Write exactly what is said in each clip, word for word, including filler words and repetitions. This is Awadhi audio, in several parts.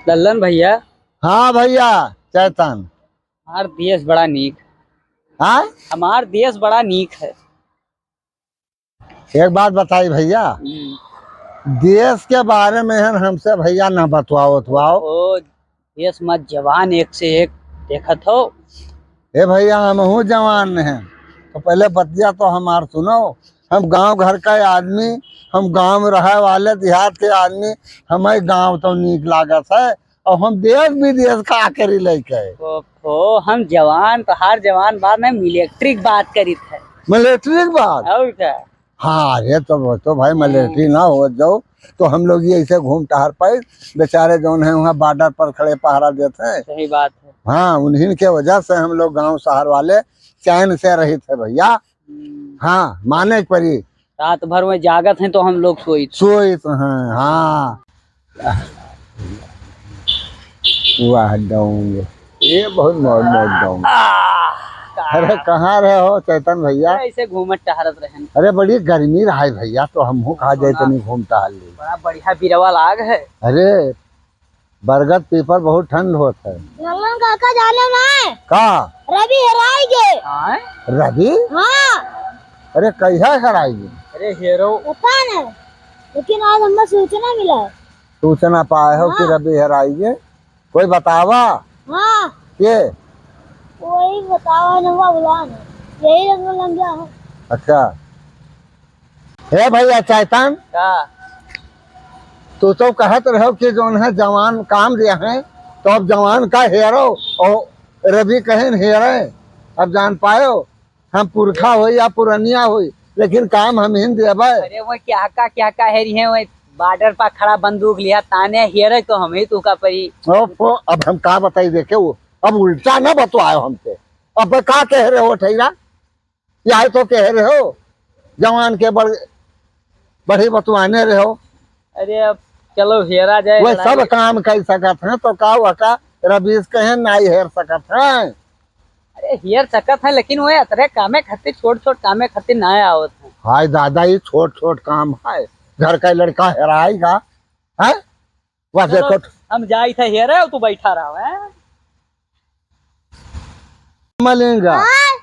लल्लन भैया। हाँ भैया चैतन। हमार देश बड़ा नीक। हाँ? हमार देश बड़ा नीक है। एक बात बताई भैया, हम्म। देश के बारे में हन हमसे भैया ना बतवाओ, बतवाओ। ओ, देश में जवान एक से एक देखत हो। ए भैया, हमहू जवान हैं, तो पहले बतिया तो हमार सुनो। हम गांव घर का आदमी, हम गांव में रहे वाले, देहात के आदमी, हमें गांव तो नीक लागत है, और हम देश विदेश का करी लइके। ओहो, हम जवान, तोहार जवान बात नहीं, मिलिट्री की बात करित है। मिलिट्री की बात? और क्या? हाँ, अरे तो वो तो भाई, हम्म। मिलिट्री ना हो जाओ, तो हम लोग ये ऐसे घूम टहर पाए। बेचारे जौन है वहाँ बॉर्डर पर खड़े पहरा देते हैं। सही बात है। हाँ, उन्हीं के वजह से हम लोग गांव शहर वाले चैन से रहित है भैया। हम्म। हाँ, माने के परी। रात भर में जागत हैं तो हम लोग सोइत। सोइत हैं, हाँ। वाह डोंग, ये बहुत मौज मौज डोंग। आह, का अरे कहाँ रहे हो चैतन भैया? अरे ऐसे घूमत टहरत रहन। अरे बड़ी गर्मी रहा है भैया, तो हमहू कहा जाए हाँ। तनी घूम टहल ली। बड़ा बढ़िया बिरवा लाग है। अरे बरगद पीपर बहुत ठंड होत है। ललन काका जाने ना। का? रवि हेराई गे। आय? रवि? हाँ। अरे कहिया हेराई गे? अरे हेरो। पता नहीं, लेकिन आज हमें सूचना मिला है। सूचना पाए हो कि हाँ। रवि हेराई गे? कोई बतावा? हाँ। के? कोई बतावा ना, हुआ बुला नहीं। यही रंग लंगिया है। अच्छा। हे भैया चैतन, का? तू तो कहत रहो कि जौन है जवान काम दिया है, तो अब जवान का हेरो, और रवि कहेन हेरे। अब जान पायो, हम पुरखा होई या पुरनिया होई, लेकिन काम हम ही देबै। अरे वो क्या का, क्या का हेरी है, वो बॉर्डर पर खड़ा बंदूक लिया ताने हेरे तो हम ही तू का परी। ओफो, अब हम का बताई देखे वो, अब उल्टा ना बतवायो हमसे। अब का कह रहे हो ठैरा? यही तो कह रहे हो, जवान के बड़, बड़ी बतवाने रहे हो। अरे अब चलो हेरा जाए वो लड़ाई। सब काम कर सकत हैं, तो का वका रवीश कहे नाई हेर सकत हैं? अरे हेर सकत हैं, लेकिन वो अतरे कामे खातिर, छोट छोट कामे खातिर ना आवत हैं। हाय दादा, ये छोट छोट काम है, घर का लड़का हेराएगा, हैं? वह चलो, देखो। हम जाई थे हेरे, तू बैठा रहो, हैं? मलिंगा। हाँ?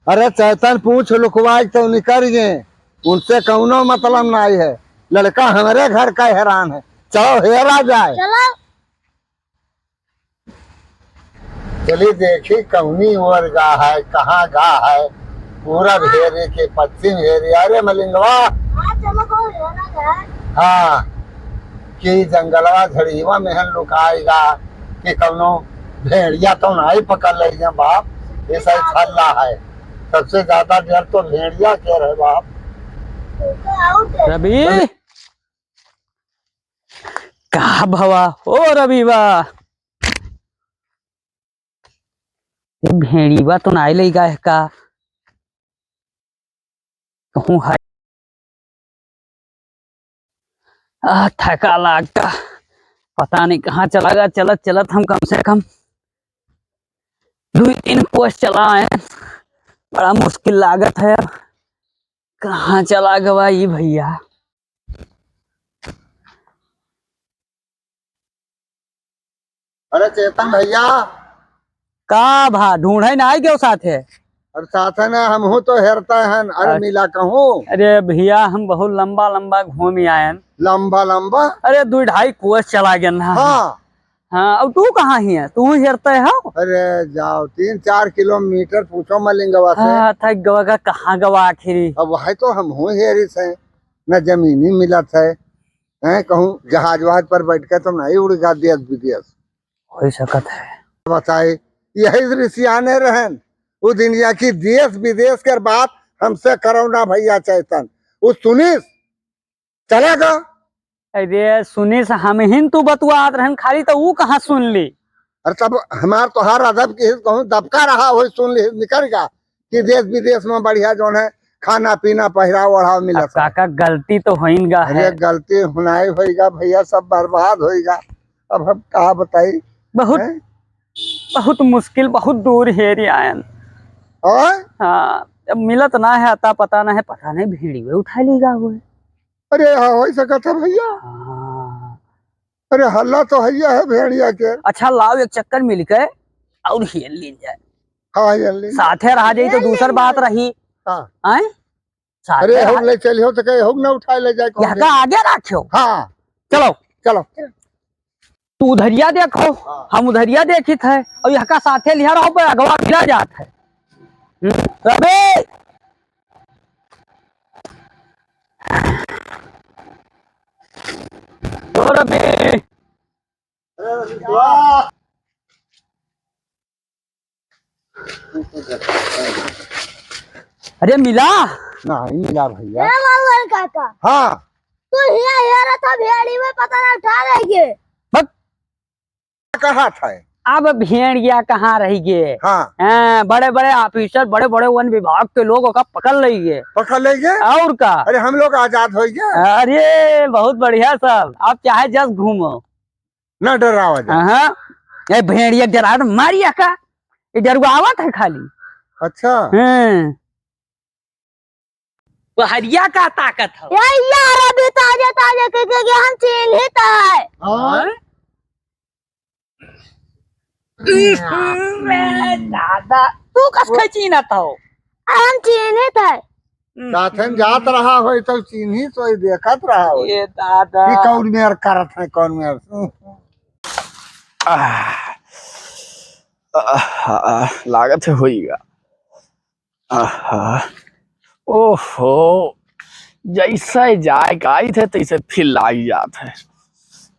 अरे चैतन पूछ लुकवाई तो निकल गए, उनसे कौनो मतलब नहीं है। लड़का हमारे घर का हैरान है, चलो हेरा जाए। चलो। चली देखी कौनी ओर गा है, कहाँ गा है, पूरब हेरे के पश्चिम हेरे। अरे मलिंगवा। हाँ, चलो, कोई हेरा जाए। हाँ, कि जंगलवा झड़ीवा में हन लुकाएगा, कि कौनो भेड़िया तो नहीं पकड़ ले गए बाप, ये सही हल्ला है। सबसे ज्यादा डर तो भेड़िया के रहे बाप। रवि, का भवा? ओ रविवा, ये भेड़ीवा तो नाई लइगा है का? कहूँ है। आ, थका लागता, पता नहीं कहाँ चला गया। चलत चलत हम कम से कम दो तीन कोस चला आए, बड़ा मुश्किल लागत है। अब कहाँ चला गवा ई भैया? अरे चेतन भैया। का भा, ढूंढे ना आई गयो साथे? अरे साथे ना, हमहू तो हेरते हन। अरे अच्छा। मिला कहूँ। अरे भैया, हम बहुत लंबा लंबा घूम आयन। लंबा लंबा? अरे दो ढाई कोस चला गए ना। हाँ। हाँ, अब तू कहाँ ही है? तू हेरते हो? अरे जाओ, तीन चार किलोमीटर पूछो मलिंगवा से। हाँ, थक गवा का, कहाँ गवा आखिरी? अब वही तो हमहू हेरी से, न जमीनी मिलत है। हैं, कहूँ जहाज वहाज पर बैठ के तो नहीं उड़ गा देश विदेश। हो सकत है। बताए, यही ऋषियाने रहन, वो दुनिया की देश विदेश के बात हमसे करो ना भैया चेतन। वो सुनिस, चला गा। अरे सुनिस, हम हिन तू बतुआत रहन, खाली तो ऊ कहाँ सुन ली? अरे तब हमार तोहार अदब की कहूँ दबका रहा हो, सुन ली, निकल गा। कि देश विदेश में बढ़िया जौन है खाना पीना, पहिराव ओढ़ाव अब मिलत है। काका, गलती तो होइन गा अरे है। गलती हुनाई होइगा भैया, सब बर्बाद होइगा। अब हम का बताई? बहुत, हैं? बहुत मुश्किल, बहुत दूर हेरी आयन। और? हाँ, अब मिलत ना है, अता पता ना है, पता नहीं भेड़ीवे उठा ली गा हुए। अरे हाँ, हो सकत है भैया। हाँ। अरे, हल्ला तो हइया है भेड़िया के। अच्छा, लाओ, एक चक्कर मिलके और हेर लीन जाए। हाँ, हेर लीन। साथे रहा जाई तो दूसर बात रही। हाँ। आए? साथे अरे, रहा हम ले चलियो तो कहे, हम ना उठाए ले जाए, कौन यहका दे? आगे राख्यो। हाँ। चलो। चलो। तू उधरिया देखो, हाँ। हम उधरिया देखित है, और यहका साथे लिहा रहो, पर अगवा मिला जात है। हम्म, रबे! ओ रबे! अरे मिला? नहीं मिला भइया। ए लाल काका। हाँ। तू हिया हेरा था भेड़ी में पता ना उठा रही है। बक। कहा था? अब भेड़िया कहाँ रही गे? हाँ। हाँ, बड़े बड़े officer, बड़े बड़े वन विभाग के लोग ओका पकड़ लई गे। पकड़ लई गे? और का? अरे हम लोग आजाद होइ गे। अरे बहुत बढ़िया सब, आप चाहे जस घूमो। ना डरावा जा। हाँ, ए भेड़िया डरा मारिया का? ये डरुआवत है खाली। अच्छा। हाँ। बहरिया का ताकत हो? ए यार, अभी ताजे ताजे के, के, के हम चिन्हित है। हाँ? अरे दादा, तू कस के चिन्हत हो? हम चिन्हित है। साथन जात रहा होई तो चिन्हित होई, देखत रहा होई। ये दादा। कि कौन मेर करत है, कौन मेर। आह, आह, आह, लागत है होइगा। आहा, ओहो, जैसे जाए के आई थे, तैसे फिर लाग जात है।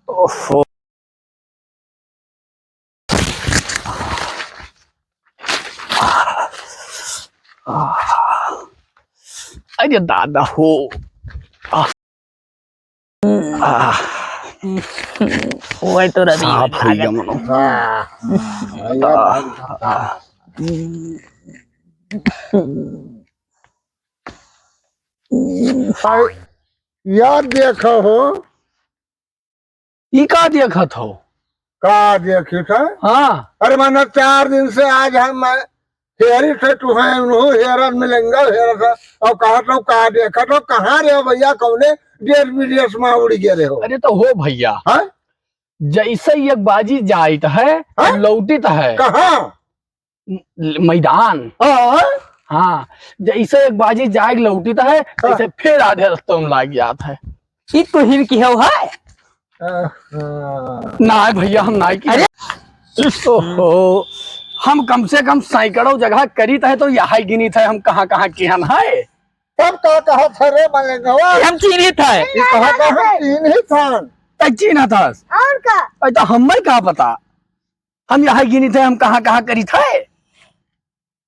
ओहो। आह, अरे दादा हो। आह। आह। ओए तो रवि साफ हो गया लागत। मनो। आह। आह। आह। यार देखो हो। ई का देखत हो? का देखित है? हाँ। अरे माना चार दिन से आज हम हेरी थे तुहें, उन्हों हेरत मिलेंगे, हेरत है। और कहा तो का देखा तो कहाँ रहे हो भैया, कौने देश विदेश में उड़ गए रहे हो? अरे तो हो भैया, हाँ? जैसे ही एक बाजी जाइत है, हाँ? लौटित है। कहाँ? म-, मैदान। हाँ? हाँ, जैसे एक बाजी जाए लौटित है, हाँ। तैसे फिर आधे रस्ते में लाग जात है। ई तुहिन की हो है? आहा। नाय भैया, हम नाय की। अरे! ओहो, हम कम से कम सैकड़ों जगह करित है, तो यही गिनित है हम कहाँ कहाँ किहन है। तब का कहत है रे मलेंगवा? हम चिन्हित है। ई कहत है हम चिन्हित हन। तै चिन्हत हस? और का? अरे तो हमें का पता? हम यही गिनित है हम कहाँ कहाँ करित है।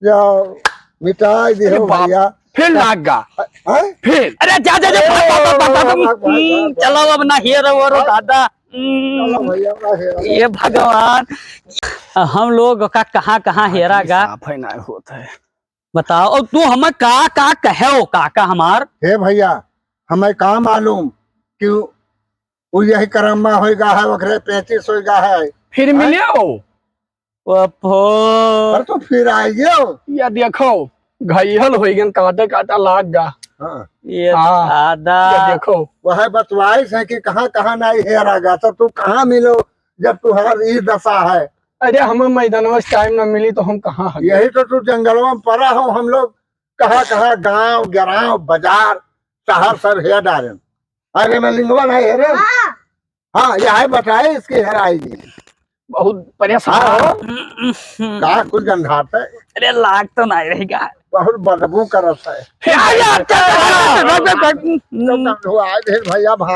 जाओ, मिटाई दे अरे हो बाप, भैया। फिर लाग गा। हैं? फिर। अरे जा, जा, जा, ए, भाग, भाग, भाग, भाग, भाग, भाग, हम्म, भाग, भाग। चलो अब ना हेरो, हेरो, हाँ? दादा। हम्म, चलो भैया, ना हेरो। ये भगवान, हम लोग का कहाँ, कहाँ हेरा गा? साफ है ना होत है। बताओ, और तू हमें का, का कहे हो, काका हमार? हे भैया, हमें का मालूम कि वो यही करम्मा होई गा है, ओकरे पैंतीस होई गा है। फिर हैं? मिले हो? ओफो। अरे तो फिर आइए। या देखो, घायल होई गन, काटे काटा लाग गा। हाँ। ये हाँ। दादा। या देखो। वह बतवाइस है कि कहाँ, कहाँ नाई हेरा गा, तो तू कहाँ मिलो जब तुम्हार ई दशा है? अरे हमें मैदानवा से टाइम ना मिली तो हम कहाँ हगे? यही तो तू जंगलवा में पड़ा हो, हम लोग कहाँ, कहाँ गांव, गरांव, बाजार, शहर सब हेर डारेन। अरे मैं लिंगवा नहीं हेरे। हाँ। हाँ, यह बताए इसकी हेराई जी। बहुत परेशान हाँ। हो। का कुल गंधात है? अरे लाग तो नहीं रहेगा। बहुत बदबू करत है। हे, अरे, अरे, अरे, अरे, तो गंधुआ है, फिर भैया भाग।